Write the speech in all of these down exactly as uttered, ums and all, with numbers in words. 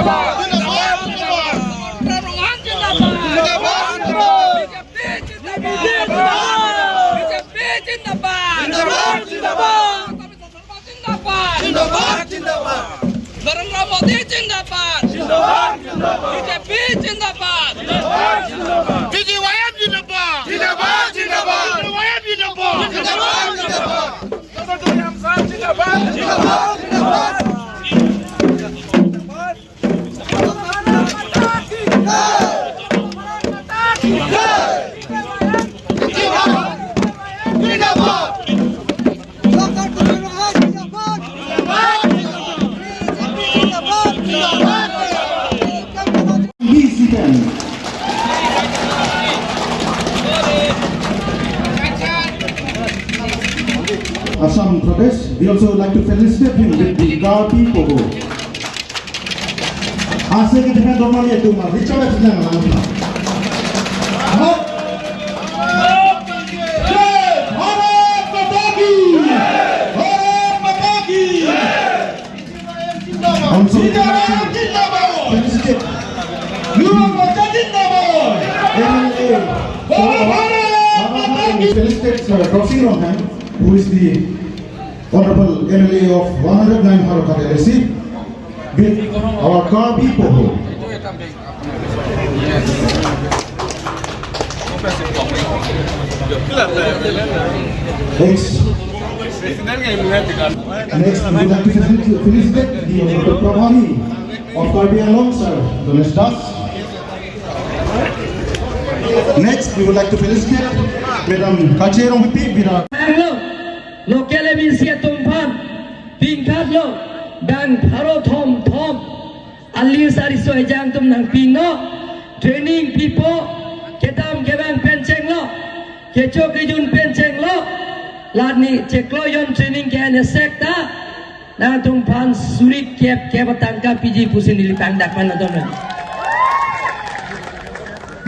Ronghang zindabad! B J P zindabad! B J P zindabad! Zindabad! Zindabad! Narendra Modi zindabad! Zindabad! Zindabad! B J P zindabad! Zindabad! Zindabad! B G Y M zindabad! Zindabad! Zindabad! B G Y M zindabad! Zindabad! Zindabad! Doctor Tuliram Ronghang zindabad! Zindabad! Zindabad! Please sit down. Assam Pradesh, we also like to felicitate him with the Karbi Pogo. Ase ke dengan dorma lihat tu mah, Richard F. Nang lang. Bharat Mata ki! Bharat Mata ki! And so we would like to felicitate M L A for our, we felicitate Sir Darsing Ronghang, who is the Honorable M L A of one hundred nine Howraghat L A C, with our Karbi Pogo. Next. Next, we would like to felicitate the Honorable Prabhari of Karbi Anglong, Sir Ganesh Das. Next, we would like to felicitate Madam Kache Rongpipi with our Local M A C atum aphan pingkhat lo, bang pharo thom thom ali sari soi jang atum nangpinlo, training pipo, kedam kevang pen chenglo, kecho kejun pen chenglo, la ne chiklo jon training ke-en esek ta, nangtum aphan suri kep kep atangka piji pusi neli pangdak pan atum.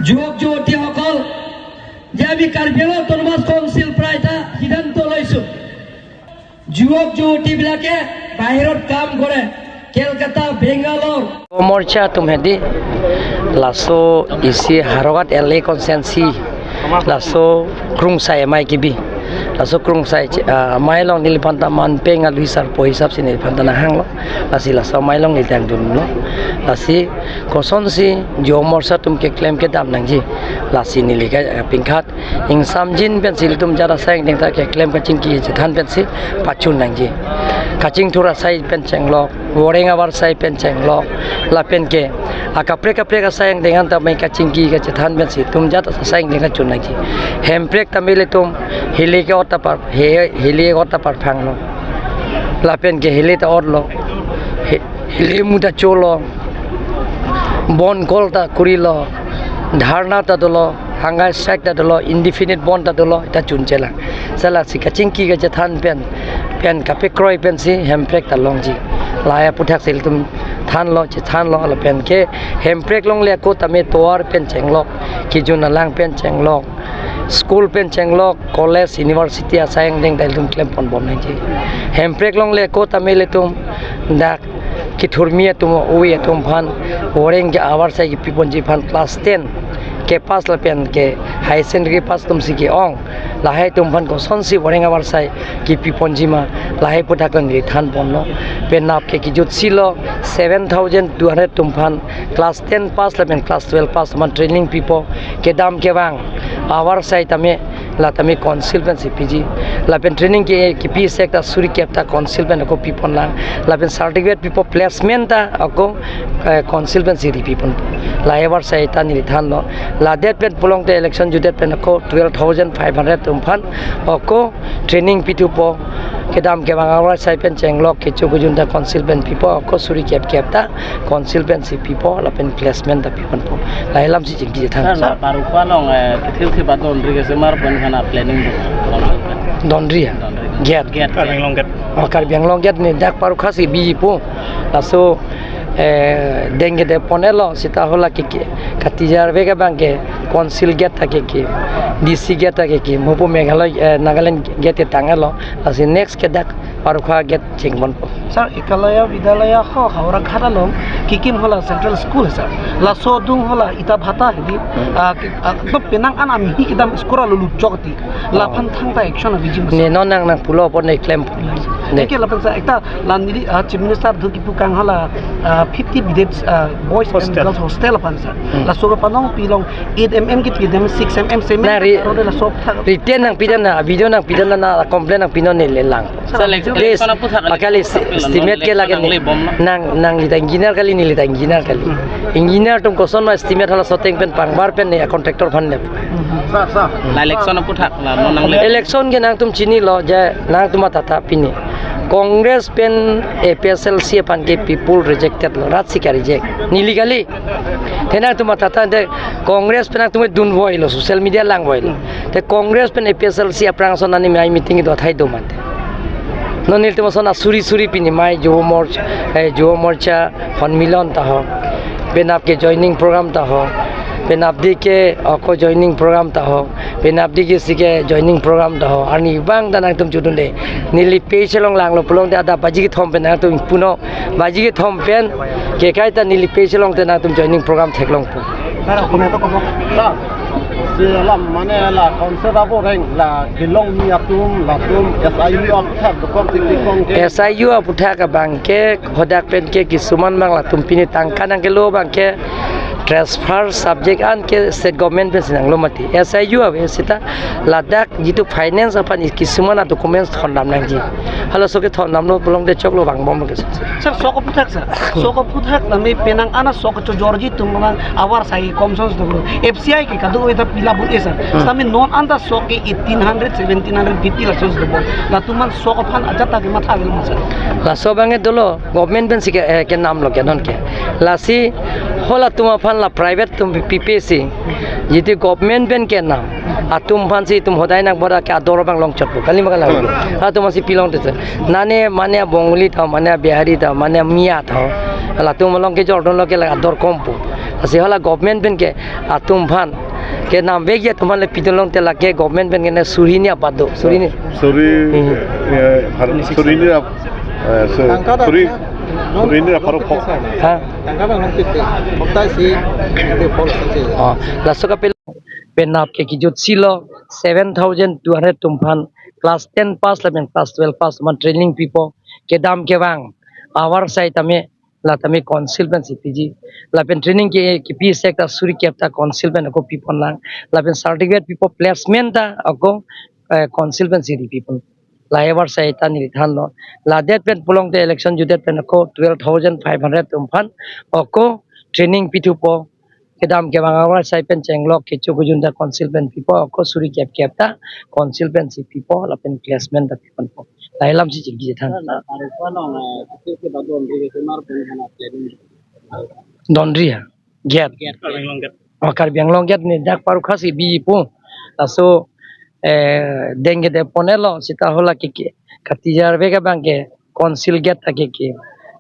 Juwok juwoti hokol, jami Karbi Anglong Autonomous Council prai ta সিদ্ধান্ত লৈছো। যুৱক যুৱতীবিলাকে বাহিৰত কাম কৰে, কেলকাতা, Bangalore. Morcha atum hedi, laso isi Howraghat L A constituency, laso Krungsai amei kebi, laso Krungsai, ah, amei along neliphan ta manpeng alui sarpo hisap si neliphan ta nanghanglo, lasi laso amei along neli tangdunlo, lasi kosonsi Yuva Morcha atum keklem kedam nangji, lasi neli ka, ah, pingkhat ingsamjin pensi ilitum jat asai angdeng ta keklem kachingki kachethan pensi pachun nangji. Kachingthur asai pen chenglok, voreng avar asai pen chenglok, lapen ke akaprek kaprek asai angdeng an ta mai kachingki kachethan pensi itum jat asai angdeng kachun nangji. Hemprek tame ilitum hili ke-ot ta par, he, hili ke-ot ta parphanglo, lapen ke hili ta otlo, he, hili mu ta cholo, bon kol ta kurilo, dharna ta dolo, hunger strike ta dolo, indefinite bon ta dolo, ta chunchelang. Sela si kachingki kachethan pen, pen kapekroi pensi Hemprek ta longji. Lahai aphuthak si ilitum thanlo, chethanlo, lapen ke Hemprek longle ako tame tovar pen chenglok, kejun alang pen chenglok, school pen chenglok, college, university asai angdeng ta ilitum klem ponbom nangji. Hemprek longle ako tame ilitum dak kethurmi atum, ove atum aphan voreng ke avar asai kepi ponji aphan class ten kepass lapen ke higher secondary pass atum si ke-ong, lahai atum aphan kosonsi voreng avar asai kepi ponji ma, lahai aphuthak neli than ponlo. Penap ke kejut silo, seven thousand two hundred atum aphan class ten pass lapen class twelve pass atum aphan training pipo, kedam kevang avar asai tame, la tame council pensi piji, lapen training ke, kepi asek ta suri kep ta council pen ako pi ponlang, lapen certificate pipo, placement ta ako, eh, council pensi ri pi pon. Lahai avar asai ta neli thanlo. Ladet pen pulote election jutdet pen ako twelve thousand five hundred atum aphan ako training pithupo, kedam kevang avar asai pen chenglok, kecho kejun ta council pen pipo, ako suri kep kep ta council pensi pipo, lapen placement ta pi ponpo. Lahai alam si chingki chethan. Sir, la Parukpa along, eh, kethil thip adon ri ke semar pen kana planning do? Donri ya? Donri. Gate. Gate. Karbi Anglong gate. Oh, Karbi Anglong gate ne dak Parukpa si bipo. Laso, eh, deng ke de ponelo, seta hala ke, ke, katijar ve ke bang ke council gate ta ke ke, D C gate ta ke ke, mopu Meghalaya, eh, Nagaland gate ke tanglo. Lasi next ke dak Parokha gate chengponpo. Sir, Ekalaya Vidyalaya ho Howraghat along kekim hala central school, sir. Laso adung hala Itabhata hedi, ah, ke-, ah, to penang an amhi kedam school along lutchok ti. Laphan thangta action abiji mas. Ne non nang nangpulo apot ne klem. Ne. Eke lapen sir, ekta la neli, ah, Chief Minister dhoki pukang hala, ah, fifty bidets, ah, boys and girls hostel aphan, sir. Hmm. Laso ke panong pilong eight M M ke pidam, six M M cement. Na ri-, aro de laso thak. Written nangpidam na, video nangpidam na, na complaint nangpinon ne le lang. Sir, elec-, Please, election aputhak, pakali election aputhak, estimate ke lage election ne. Angle bom na. Nang, nangli ta engineer kali, neli ta engineer kali. Hmm. Engineer atum koson ma estimate hala soteng pen pangbar pen ne contractor aphan ne. Sir, sir. La election aputhak la non nang le. Election ke nangtum chinilo je nangtum matha tha pini. Congress pen A P H L C aphan ke people rejected lo, rat si ka-reject. Neli kali. Te nangtum matha tha te Congress pen nangtum dun voilo, social media lang voilo. Te Congress pen A P H L C aphrang ason ani mai meeting do thai do mate. Non nelitum ason asuri suri pini mai Yuva Morcha, eh, Yuva Morcha honmilon ta ho. Penap ke joining program ta ho. Penap di ke ako joining program ta ho. Penap di ke si ke joining program ta ho. Arni bang ta nangtum chudunde. Neli page along langlo pulote adap baji kethom pen nangtum puno. Baji kethom pen ke kaita neli page along te nangtum joining program theklongpo. Sir, si alam mane la council aboreng la kelongni atum latum S I U aputhak dokok tiktikong ke. S I U aputhak abang ke hadak pen ke kisuman bang latum pini tangka nangkelo bang ke transfer subject an ke state government pen si nanglo mati. S I U ave seta ladak jitu finance aphan kisuman a-documents thondam nangji. Halaso ke thondamlo pulote choklo vangbom ke. Sir, sok aputhak, sir. Sok aputhak tame penang an a sok chojorji atum nang avarsai komson si dokok. F C I ke kadokave ta pila bu-e, sir. Hmm. Tame non anta sok ke eighteen hundred, seventeen hundred fifty lason si dokok. Latum an sok aphan ajat ta kematha avel ma, sir. Laso abang ke dolo, government pen si ke, eh, kenamlo ke non ke. Lasi halatum aphan la private atum pipe si. Jitu government pen kenam atum aphan si itum hodai nang bora ke ador abang longchotpo. Kali ma kali. Hmm. Atum aphan si pilongte. Nane mane Bengali ta, mane Bihari ta, mane Miya ta. Latum along ke jordon lo ke la ador kompo. Lasi hala government pen ke atum aphan kenam vekji atum aphan le pidun longte lake government pen ke ne suri hini apat do. Suri hini. Suri, hmm, eh, har-, suri hini ap-, eh, su-, tangka ta suri, suri hini ap-, parok. Ha? Tangka bang longtik te. Hopta si, te pol sa si. Oh, laso kapil penap ke kejut silo seven thousand two hundred atum aphan class ten pass lapen class twelve pass atum aphan training pipo kedam kevang avarsai tame la tame council pen si piji lapen training ke kipi sek ta suri kep ta council pen ako pipon lang lapen certificate pipo placement ta ako, eh, council pen si ri pipon. La avarsai ta neli thanlo. Ladet pen pulote election jutdet pen ako twelve thousand five hundred atum aphan ako training pithupo. Kedam kevang avarsai pen chenglok kecho kejun ta council pen pipo, ako suri kep kep ta council pen si pipo lapen placement ta piponpo. Lahai alam si chingki than. Donri ha. Gate. Gate, Karbi Anglong gate. Oh, Karbi Anglong gate ne dak Parokha si bipo. Laso, eh, dengke de ponelo seta hala ke, ke katijar vek abang ke council gate ta ke ke,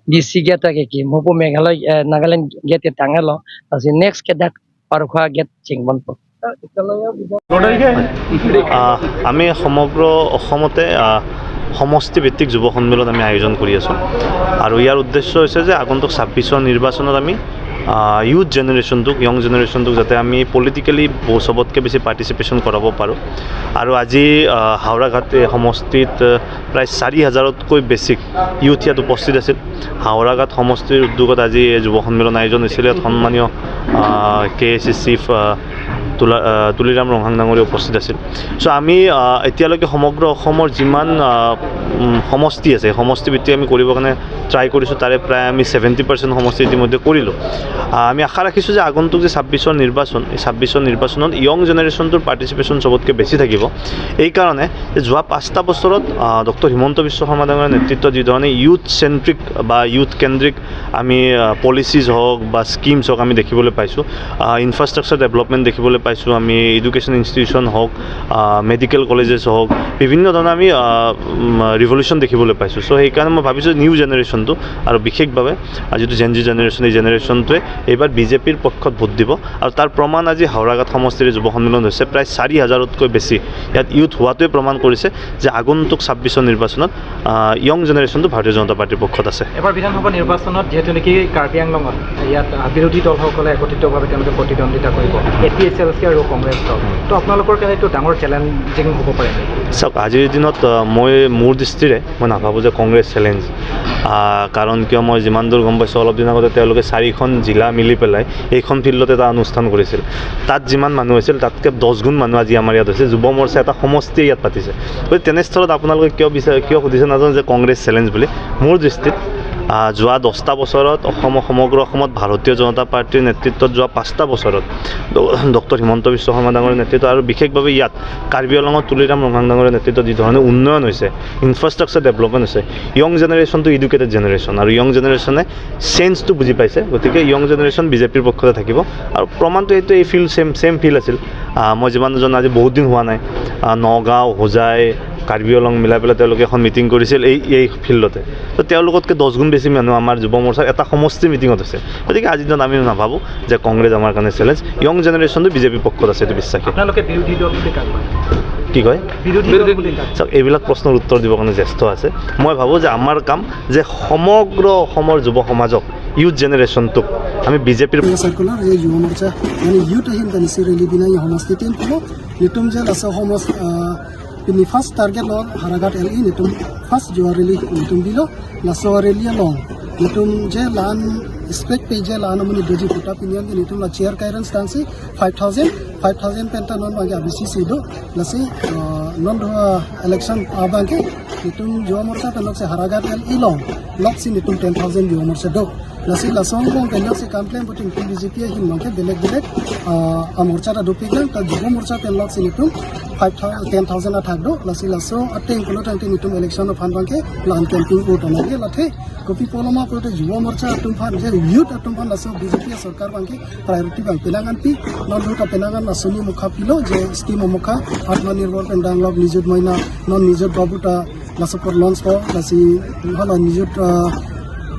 D C gate ta ke ke, mopo Meghalaya, eh, Nagaland gate ke tanglo. Lasi next ke dak Parokha gate chengponpo. আহ, আমি সমগ্ৰ অসমতে, আহ, সমষ্টিভিত্তিক যুৱ সন্মিলন আমি আয়োজন কৰি আছোঁ আৰু ইয়াৰ উদ্দেশ্য হৈছে যে আগন্তুক ছাব্বিছৰ নিৰ্বাচনত আমি, আহ, ইউথ জেনেৰেশ্যনটোক, য়ং জেনেৰেশ্যনটোক যাতে আমি পলিটিকেলি ব-, চবতকৈ বেছি পাৰ্টিচিপেশ্যন কৰাব পাৰোঁ। আৰু আজি, আহ, হাওৰাঘাট এই সমষ্টিত, আহ, প্ৰায় চাৰি হাজাৰতকৈ বেছি ইউথ ইয়াত উপস্থিত আছিল। হাওৰাঘাট সমষ্টিৰ উদ্যোগত আজি এই যুৱ সন্মিলন আয়োজন হৈছিল। ইয়াত সন্মানীয়, আহ, কে এ চি চিফ, আহ, তুলা-, আহ, তুলিৰাম ৰংহাং ডাঙৰীয়া উপস্থিত আছিল। চ' আমি, আহ, এতিয়ালৈকে সমগ্ৰ অসমৰ যিমান, আহ, উম, সমষ্টি আছে, সমষ্টিভিত্তিক আমি কৰিবৰ কাৰণে ট্ৰাই কৰিছোঁ। তাৰে প্ৰায় আমি ছেভেণ্টি পাৰ্চেণ্ট সমষ্টি ইতিমধ্যে কৰিলোঁ। আহ, আমি আশা ৰাখিছোঁ যে আগন্তুক যে ছাব্বিছৰ নিৰ্বাচন, এই ছাব্বিছৰ নিৰ্বাচনত য়ং জেনেৰেশ্যনটোৰ পাৰ্টিচিপেশ্যন চবতকৈ বেছি থাকিব। এইকাৰণে যে যোৱা পাঁচটা বছৰত, আহ, ডক্টৰ হিমন্ত বিশ্ব শৰ্মা ডাঙৰীয়াৰ নেতৃত্বত যি ধৰণে ইউথ চেণ্ট্ৰিক বা ইউথ কেন্দ্ৰিক আমি, আহ, পলিচিজ হওক বা স্কিমছ হওক আমি দেখিবলৈ পাইছোঁ, আহ, ইনফ্ৰাষ্ট্ৰাকচাৰ ডেভেলপমেণ্ট দেখিবলৈ পাইছোঁ, আমি এডুকেশ্যন ইনষ্টিটিউশ্যন হওক, আহ, মেডিকেল কলেজেছ হওক, বিভিন্ন ধৰণৰ আমি, আহ, উম, ৰিভলিউশ্যন দেখিবলৈ পাইছোঁ। চ' সেইকাৰণে মই ভাবিছোঁ নিউ জেনেৰেশ্যনটো আৰু বিশেষভাৱে আজি যিটো জেন জি জেনেৰেশ্যন, এই জেনেৰেশ্যনটোৱে এইবাৰ বিজেপিৰ পক্ষত ভোট দিব। আৰু তাৰ প্ৰমাণ আজি হাওৰাঘাট সমষ্টিৰ যুৱ সন্মিলন হৈছে, প্ৰায় চাৰি হাজাৰতকৈ বেছি ইয়াত ইউথ হোৱাটোৱে প্ৰমাণ কৰিছে যে আগন্তুক ছাব্বিছৰ নিৰ্বাচনত য়ং জেনেৰেশ্যনটো ভাৰতীয় জনতা পাৰ্টিৰ পক্ষত আছে। এবাৰ বিধানসভা নিৰ্বাচনত যিহেতু নেকি কাৰ্বি আংলঙত ইয়াত আহ, বিৰোধী দলসকলে একত্ৰিতভাৱে তেওঁলোকে প্ৰতিদ্বন্দ্বিতা কৰিব, এ পি এইচ এল চি আৰু কংগ্ৰেছ দল, তো আপোনালোকৰ কাৰণে এইটো ডাঙৰ চেলেঞ্জিং হ'ব পাৰে নেকি? চাওক, আজিৰ দিনত আহ, মই মোৰ দৃষ্টিৰে মই নাভাবোঁ যে কংগ্ৰেছ চেলেঞ্জ। আহ, কাৰণ কিয়, মই যিমান দূৰ গম পাইছোঁ, অলপ দিন আগতে তেওঁলোকে চাৰিখন জিলা মিলি পেলাই এইখন ফিল্ডত এটা অনুষ্ঠান কৰিছিল। তাত যিমান মানুহ আছিল, তাতকৈ দহ গুণ মানুহ আজি আমাৰ ইয়াত হৈছে। যুৱ মৰ্চা এটা সমষ্টিয়ে ইয়াত পাতিছে। গতিকে তেনেস্থলত আপোনালোকে কিয় বিচাৰে, কিয় সুধিছে নাজানো যে কংগ্ৰেছ চেলেঞ্জ বুলি। মোৰ দৃষ্টিত আহ, যোৱা দহটা বছৰত অসম, সমগ্ৰ অসমত ভাৰতীয় জনতা পাৰ্টিৰ নেতৃত্বত যোৱা পাঁচটা বছৰত ড- ডক্টৰ হিমন্ত বিশ্ব শৰ্মা ডাঙৰীয়াৰ নেতৃত্বত আৰু বিশেষভাৱে ইয়াত কাৰ্বি আংলঙত তুলিৰাম ৰংহাং ডাঙৰীয়াৰ নেতৃত্বত যি ধৰণে উন্নয়ন হৈছে, ইনফ্ৰাষ্ট্ৰাকচাৰ ডেভেলপমেণ্ট হৈছে, য়ং জেনেৰেশ্যনটো এডুকেটেড জেনেৰেশ্যন আৰু য়ং জেনেৰেশ্যনে চেঞ্জটো বুজি পাইছে। গতিকে য়ং জেনেৰেশ্যন বিজেপিৰ পক্ষতে থাকিব। আৰু প্ৰমাণটো এইটো, এই ফিল্ড ছেম ছেম ফিল্ড আছিল। আহ, মই যিমান জানো আজি বহুত দিন হোৱা নাই, আহ, নগাঁও, হোজাই, কাৰ্বি আংলং মিলাই পেলাই তেওঁলোকে এখন মিটিং কৰিছিল এই এই ফিল্ডতে। তো তেওঁলোকতকৈ দহ গুণ বেছি মানুহ আমাৰ যুৱ মৰ্চাৰ এটা সমষ্টি মিটিঙত আছে। গতিকে আজিৰ দিনত আমি নাভাবোঁ যে কংগ্ৰেছ আমাৰ কাৰণে চেলেঞ্জ। য়ং জেনেৰেশ্যনটো বিজেপি পক্ষত আছে, এইটো বিশ্বাসী। আপোনালোকে বিৰোধী দল বুলি কাক কয়? কি কয়? বিৰোধী দল বুলি কাক? চাওক, এইবিলাক প্ৰশ্নৰ উত্তৰ দিবৰ কাৰণে জ্যেষ্ঠ আছে। মই ভাবোঁ যে আমাৰ কাম যে সমগ্ৰ অসমৰ যুৱ সমাজক, ইউথ জেনেৰেশ্যনটোক আমি বিজেপিৰ Circular, ye Yuva Morcha, yani youth ahin kani si rally binai homosti tin pulo, nitum je laso homos, ah, pini first target lo Haraghat L E, nitum first Yuva rally nitum bilo, laso rally along nitum je lan spec pe je lan amuni doji puta pinian nitum la chair clearance tangsi five thousand, five thousand penta non bagi abisi sido, lasi, ah, non dua election abangke nitum Yuva Morcha pen lok si Haraghat L E along lok si nitum ten thousand Yuva Morcha do. Lasi laso angbong pen lok si kam klem putin nitum B J P ahin bangke belek belek, ah, amorcha ta dopik lang, ta Yuva Morcha pen lok si nitum five thousand, ten thousand athak do. Lasi laso ateng pulo tangte nitum election aphan bangke lan campaign ko ta lagi lathe. Kopi pulo ma pulote Yuva Morcha atum aphan, je youth atum aphan laso B J P sorkar bangke priority bang penang anpi, non dua ta penang an laso ni mukha pilo je scheme mukha, Atmanirbhar pen danglok, Nijut Moina, non Nijut Babu ta laso apor launch ko, lasi hala Nijut, ah,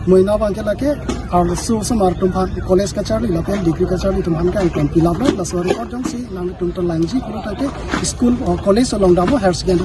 Moina bangke lake, ar so osomar atum aphan college kacharli lapen degree kacharli atum aphan ke angkon pilap lo, laso record jongsi nangtum ta langji pulo tangte school, ah, college along damo higher secondary